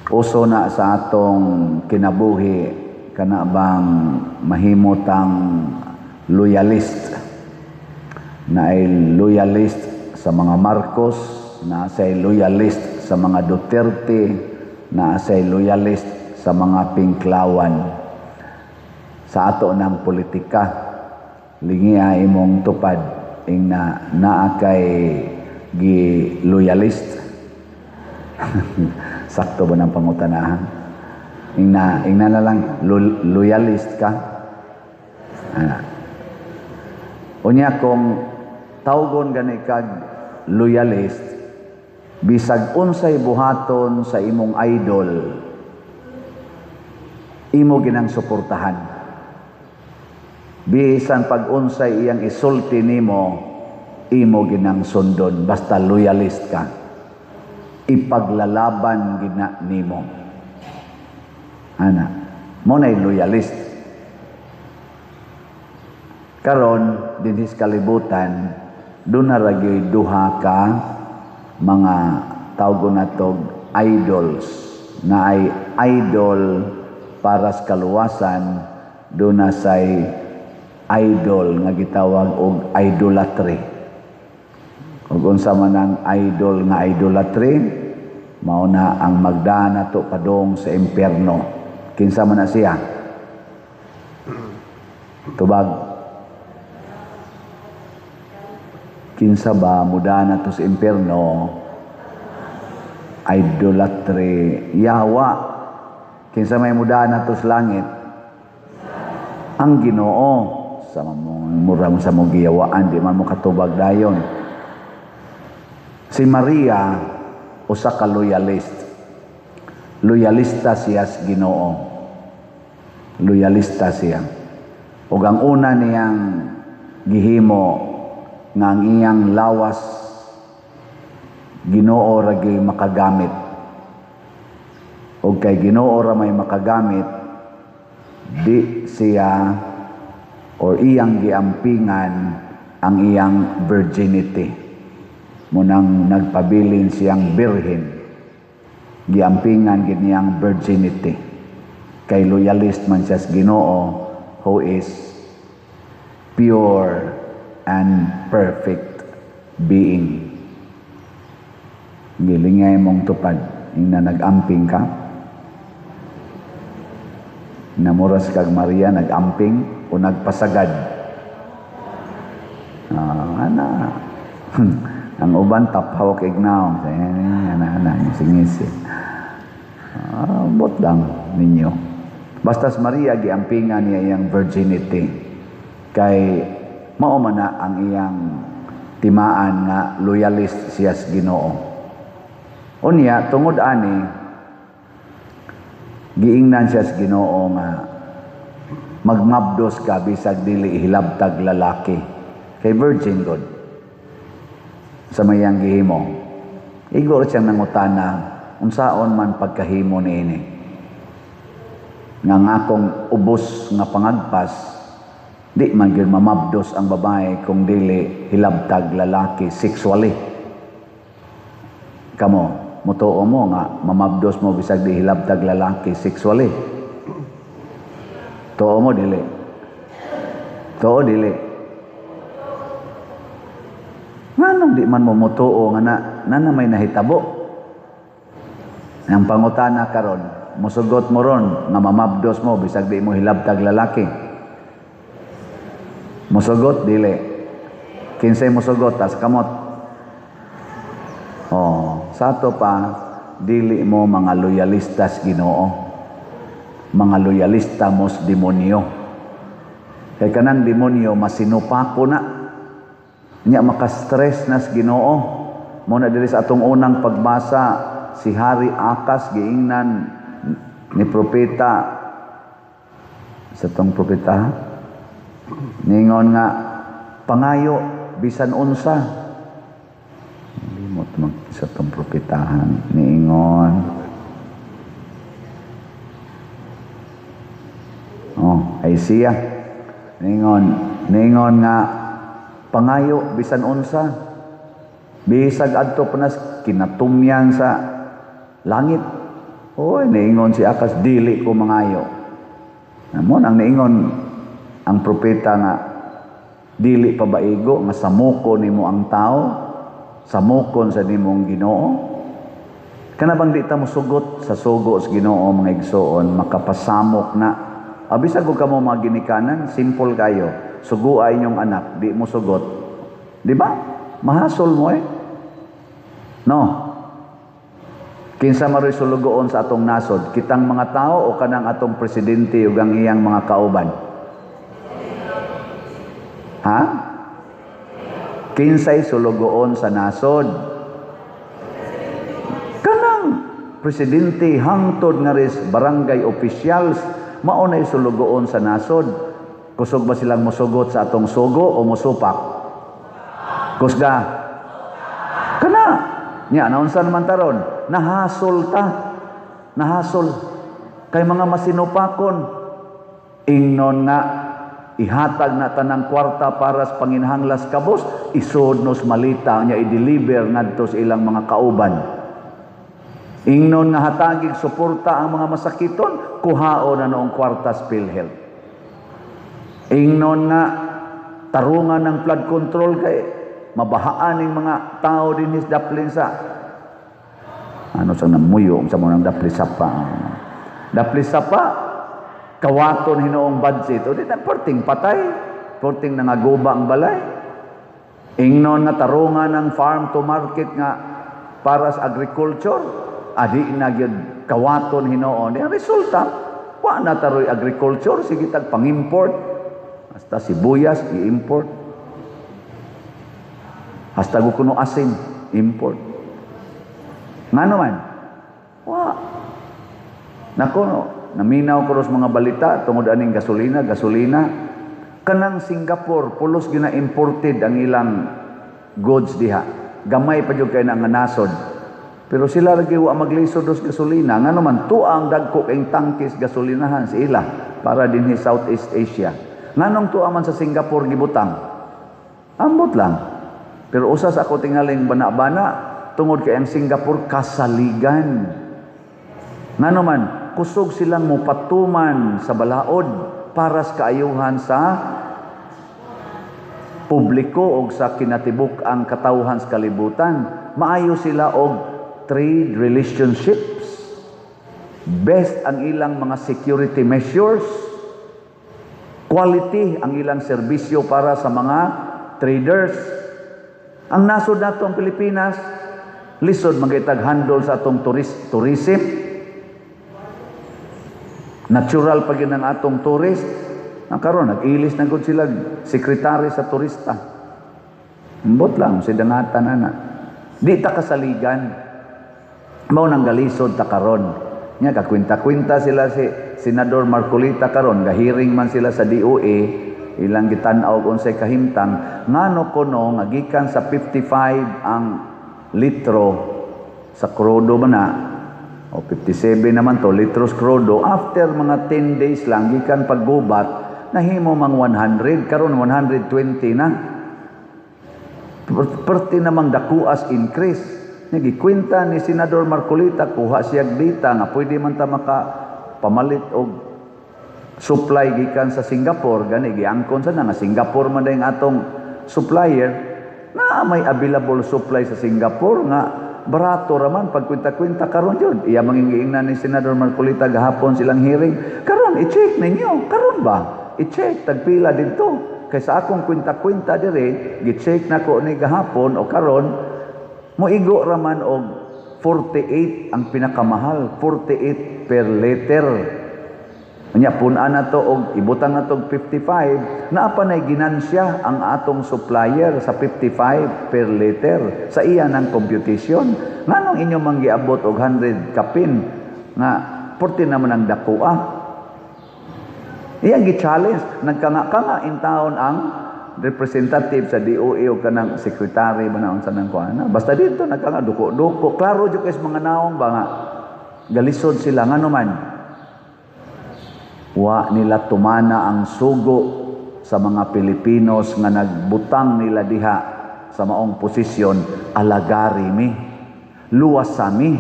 Uso na sa atong kinabuhi kana bang mahimutang loyalist, na ay loyalist sa mga Marcos, na say loyalist sa mga Duterte, na say loyalist sa mga Pinklawan. Sa ato ng politika, lingia imong tupad ing na naa kay gi loyalist. Sakto ba ng pangutanahan? Ing na na lang loyalist ka. Ana. Unya kung tawgon gani kag loyalist, bisag unsay buhaton sa imong idol, imo ginang suportahan. Bisan pag unsay iyang isulti nimo, imo ginang sundon basta loyalist ka. Ipaglalaban gina nimo. Ana, mo na loyalist. Karon dinhi sa kalibutan, duna ra gyud duha ka mga tawgon natog idols, na ay idol para sa kaluwasan, duna say idol nga gitawag og idolatry. Ug unsa man ang idol nga idolatry, mao na ang magdala nato padung sa impyerno. Kinsa man na siya? Tubag. Kinsa ba muda nato sa impyerno? Idolatry. Yawa. Kinsa may muda nato sa langit? Ang Ginoo. Sa mura mo sa mong giyawaan, di man mo katubag dayon. Si Maria usa ka loyalist. Loyalista siya sa Ginoo. Loyalista siya. Ug ang una niyang gihimo nga ang iyang lawas Ginoo ra gyud makagamit. Ug kay Ginoo ra may makagamit, di siya or iyang giampingan ang iyang virginity. Munang nagpabilin siyang birhen, giampingan gid niyang virginity. Kay loyalist man siya sa Ginoo, who is pure and perfect being. Gilingay mong tupad ing na nag-amping ka. Namuras kag Maria, nag-amping o nagpasagad. Ana. Ang uban tapaw kay ignaw. Ana, ana, ngisi-ngisi. Bot lang ninyo. Basta si Maria giampingan niya iyang virginity. Kay mao man na ang iyang timaan nga loyalist siya sa Ginoo. Unya tungod ani, giingnan siya sa Ginoo nga magmabdos ka bisag dili hilabtag lalaki, kay virgin god sa mayang gihimo. Igor siyang nangutana, unsaon man pagkahimo niini nga ang akong ubos nga pangagpas, di man gyud mamabdos ang babae kung dili hilabtag lalaki sexually. Kamo, mutuo mo nga mamabdos mo bisag di hilabtag lalaki sexually? Tuo mo dili? Tuo dili? Nganong di man mo mutuo nga na may nahitabo? Ang pangutana karon, musugot mo ron nga mamabdos mo bisag di mo hilabtag lalaki? Musugot dili? Kinsay musugot? Tas kamot. Oh, sa ato pa, dili mo mga loyalistas Ginoo. Mga loyalista mos demonyo. Kay kanang demonyo masinupako na. Nya maka-stress nas Ginoo. Mo na diri sa atong unang pagbasa, si Hari Akas giingnan ni propeta, sa tong propeta ningon nga pangayo bisan unsa. Limot man sa tong propetahan niingon. Oh, Isaiah ningon nga pangayo bisan unsa, bisag adto pa nas kinatumyan sa langit. Oy, niingon si Akas, "Dili ko mangayo." Amo nang niingon ang propeta nga dili pa baigo nga samuko nimo ang tao, samukon sa nimong Ginoo. Kana bang di ta mosugot sa sugo sa Ginoo, mga igsoon, makapasamok na. Abisag og kamo mga ginikanan, simple kayo. Sugua inyong anak, di mo sugot. Di ba? Mahasol mo eh. No. Kinsa maroy sulugoon sa atong nasod? Kitang mga tao o kanang atong presidente ug ang iyang mga kauban? Ha? Kinsay sulugoon sa nasod? Kanang presidente hangtod nga ris barangay officials, mao nay sulugoon sa nasod. Kusog ba silang mosugot sa atong sugo o mosupak? Kusga. Kana. Nya, naunsa naman taron? Nahasol ta. Nahasol. Kay mga masinupakon. Ingnon nga ihatag na tanang kwarta para sa panginhanglas kabos, isod nos malita nya i-deliver ngadto sa ilang mga kauban. Ingnon nga hatagig suporta ang mga masakiton, kuhao na noong kwarta sa PhilHealth. Ingnon nga tarungan ng flood control kay mabahaan ning mga tao dinhi sa daplin sa ano sa namuyo sa mo ng dapli sapa. Dapli sapa kawaton hinuong budget o di na perting patay, perting nangaguba ang balay. Ingnon nga tarungan ng farm to market nga para sa agriculture, adi na gyud kawaton hinuon. Ang resulta, wa na taroy agriculture, sige tag pang-import. Hasta sibuyas i-import. Hasta kuno asin import. Ngano man? Wa. Nako, no, naminaw ko ros mga balita tungod aning gasolina, gasolina. Kanang Singapore, pulos gina imported ang ilang goods diha. Gamay pa jud kay na nga nasod. Pero sila lagi wa maglisod dos gasolina. Ngano man, tuang dagko kayong tangkis gasolinahan sa ila para dinhi Southeast Asia. Nganong tuwa man sa Singapore gibutang? Ambot lang. Pero usas ako tingaling bana-bana tungod kay ang Singapore kasaligan. Ngano man, kusog silang mopatuman sa balaod para sa kaayuhan sa publiko og sa kinatibuk ang katawhan sa kalibutan. Maayo sila og trade relationships. Best ang ilang mga security measures. Quality ang ilang serbisyo para sa mga traders. Ang nasod nato ang Pilipinas, lisod magitag handle sa atong tourism. Natural pa gyud ang atong tourist. Ang karon nag-ilis na gud sila sekretary sa turista. Ambot lang si dangatan ana. Di ta kasaligan. Mao nang galisod ta karon. Nya kakwenta-kwenta sila si Senador Marcoleta karon, gahiring man sila sa DOE, ilang gitan-aw og unsay kahimtang ngano kuno nga gikan sa 55 ang litro sa krudo man na o 57 naman to litros krudo, after mga 10 days lang gikan paggubat nahimo mang 100, karon 120 na. Perti namang dakuas increase. Nya gikwenta ni Senador Marcoleta, kuha siya data nga pwede man ta maka pamalit og supply gikan sa Singapore. Gani giangkon sa na nga Singapore man dayong atong supplier na may available supply sa Singapore nga barato raman pagkwenta-kwenta karon jud. Iya manging giingnan ni Senador Marcoleta gahapon silang hearing karon, i-check ninyo karon ba, i-check tagpila didto kay sa akong kwenta-kwenta dire, gi-check nako ni gahapon o karon, moigo raman og 48 ang pinakamahal, 48 per liter. Nya pun-an na to og ibutang na to og 55, naa pa nay ginansya ang atong supplier sa 55 per liter sa iya ng computation. Nganong inyo mang giabot og 100 kapin nga 40 naman ang dakoa? Iya gi-challenge, nagkanga-kanga in taon ang representative sa DOE o kanang secretary ba na unsa nang kuan. Basta dito nagkanga duko-duko. Klaro jud kay sa mga naong ba nga galisod sila. Ngano man, wa nila tumana ang sugo sa mga Pilipinos nga nagbutang nila diha sa maong posisyon, alagari mi, luwas mi.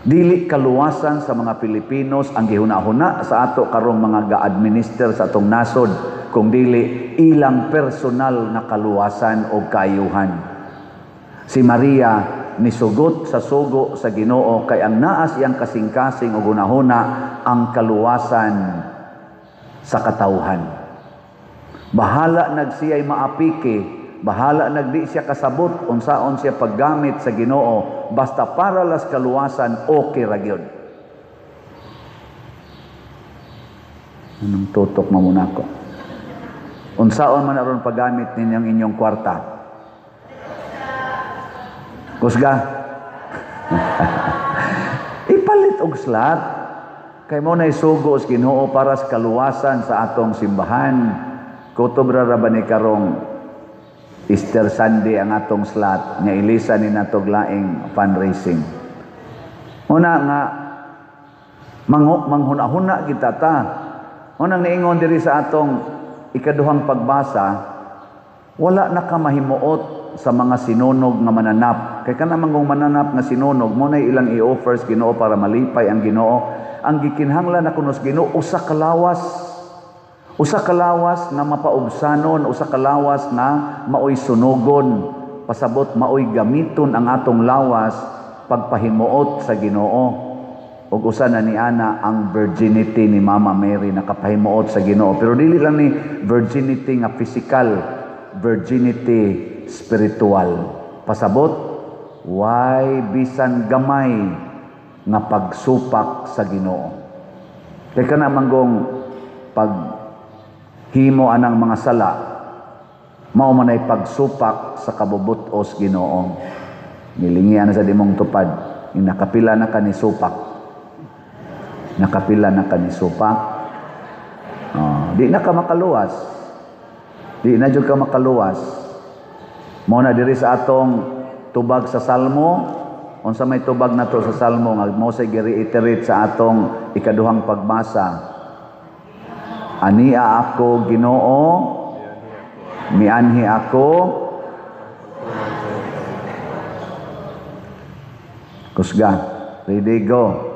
Dili kaluwasan sa mga Pilipinos ang gihuna-huna sa ato karong mga ga-administer sa atong nasod, kung dili ilang personal na kaluwasan o kaayuhan. Si Maria nisugot sa sugo sa Ginoo kay ang naas iyang kasing-kasing o hunahuna ang kaluwasan sa katawhan. Bahala nagsiya'y maapiki, bahala nagdi siya kasabot unsaon siya paggamit sa Ginoo, basta para las kaluwasan, okay ra gyud. Anong tutok mo muna ko? Unsaon man aron paggamit ninyong inyong kwarta? Kusga. Ipalit og slot. Kay mo na'y sugo sa Ginoo para sa kaluwasan sa atong simbahan. Kutob ra ba ni karong Easter Sunday ang atong slot nga ilisa ni natog laing fundraising. Una nga manghuna-huna kita ta. Unang niingon diri sa atong ikaduhang pagbasa, wala na ka mahimuot sa mga sinunog nga mananap. Kay kana manggong mananap nga sinunog, mo na'y ilang i-offer sa Ginoo para malipay ang Ginoo. Ang gikinahanglan na kuno sa Ginoo usa ka lawas. Usa ka lawas nga mapaubsanon, usa ka lawas nga maoy sunugon. Pasabot maoy gamiton ang atong lawas pagpahimuot sa Ginoo. Ug usa na ni ana ang virginity ni Mama Mary nakapahimuot sa Ginoo. Pero dili lang ni virginity nga physical, virginity spiritual. Pasabot, why bisan gamay nga pagsupak sa Ginoo. Kay kana manggong pag himo anang mga sala, mao man ay pagsupak sa kabubut-os Ginoo. Nilingian na sa dimong tupad, yung nakapila na ka ni supak. Nakapila na ka ni supak. Oh, di na ka makaluwas. Di na jud ka makaluwas. Mao na diri sa atong tubag sa Salmo, unsa may tubag nato sa Salmo nga mao say gi-reiterate sa atong ikaduhang pagbasa. Ania ako Ginoo, mianhi ako. Kusga, ready go.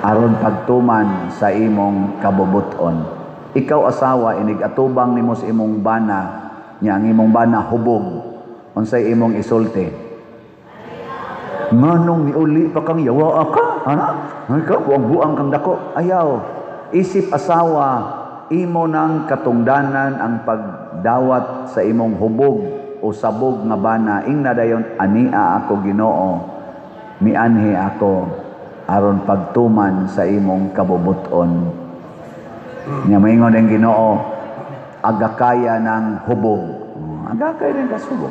Aron pagtuman sa imong kabubuton. Ikaw asawa, inig atubang nimo sa imong bana, nya ang imong bana hubog. Unsay imong isulti? Nganong niuli pa kang yawa ka? Ana? Ikaw buang-buang kang dako. Ayaw. Isip asawa, imo nang katungdanan ang pagdawat sa imong hubog o sabog nga bana. Ingna dayon, ania ako Ginoo, mianhi ako aron pagtuman sa imong kabubuton. Nya maingon ang Ginoo, agakaya ng hubog. Agakaya ng kasubog.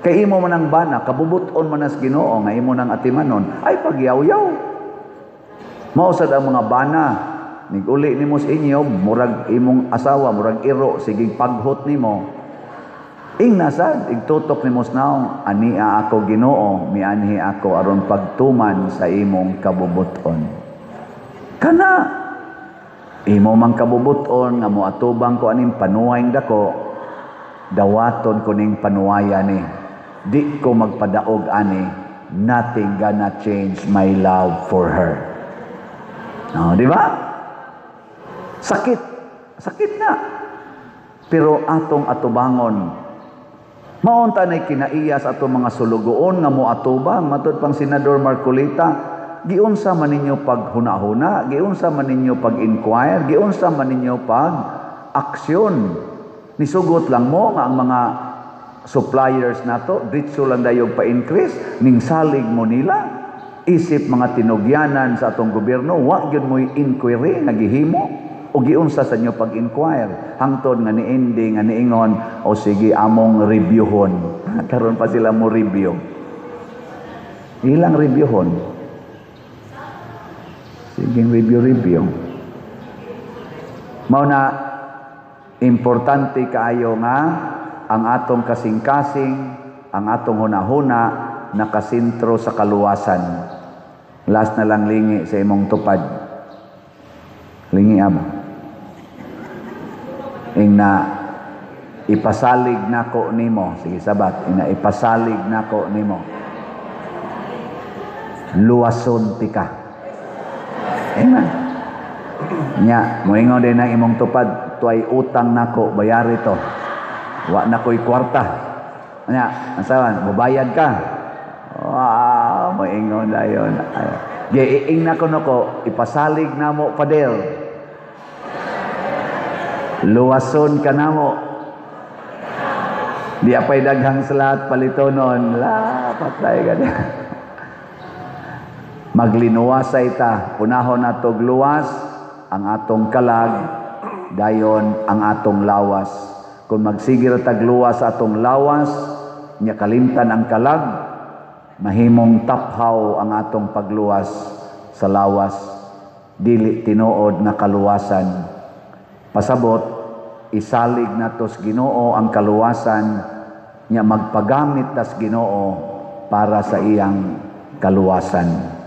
Kay imo man ang bana, kabubuton man as Ginoo nga imo nang atimanon, ay pagyaw-yaw. Mao sad ang mga bana, niguli nimo sa inyo, murag imong asawa, murag iro, sige paghot nimo. Ingna sad, igtutok nimo sa naong, ania ako Ginoo, mianhi ako aron pagtuman sa imong kabubuton. Kana imo mang kabubuton nga moatubang ko aning panuwayng dako, dawaton ko ning panuwaya ni. Di ko magpadaog ani, nothing gonna change my love for her. Oh, di ba? Sakit. Sakit na. Pero atong atubangon. Maunta na'y kinaiya sa atong mga sulugoon nga moatubang. Matud pang Senador Marcoleta, giunsa man ninyo paghuna-huna, giunsa man ninyo pag-inquire, giunsa man ninyo pag-aksyon. Nisugot lang mo nga ang mga suppliers nato, ditso lang dayog pa-increase, ning salig mo nila. Isip mga tinugyanan sa atong gobyerno, wa gyud mo'y inquiry nga gihimo o giunsa sa inyo pag-inquire. Hangtod nga niindi nga niingon, o sige among reviewhon. Karon pa sila mo review. Ilang reviewhon? Sige review-review. Mao na importante kaayo nga ang atong kasing-kasing, ang atong hunahuna nakasentro sa kaluwasan. Last na lang lingi sa imong tupad. Lingi ama. Ingna Ipasalig nako nimo. Sige, sabat ina, ipasalig nako nimo. Luwason tika. Amen. Nya, moingon din ang imong tupad, tuay utang nako, bayari to. Wa na ko'y kwarta. Nya, asawan, mubayad ka. Wow, moingon dayon. Ay. Giing na ko nako, ipasalig namo, Pader. Luwason ka namo. Di apay daghang salat palitonon. La, patay ka niya. Maglinuwasay ta, unahon natog luwas ang atong kalag, dayon ang atong lawas. Kung magsigir tag luwas sa atong lawas, nya kalimtan ang kalag, mahimong taphaw ang atong pagluwas sa lawas, dili tinuod nga kaluwasan. Pasabot, isalig natos Ginoo ang kaluwasan, nya magpagamit tas Ginoo para sa iyang kaluwasan.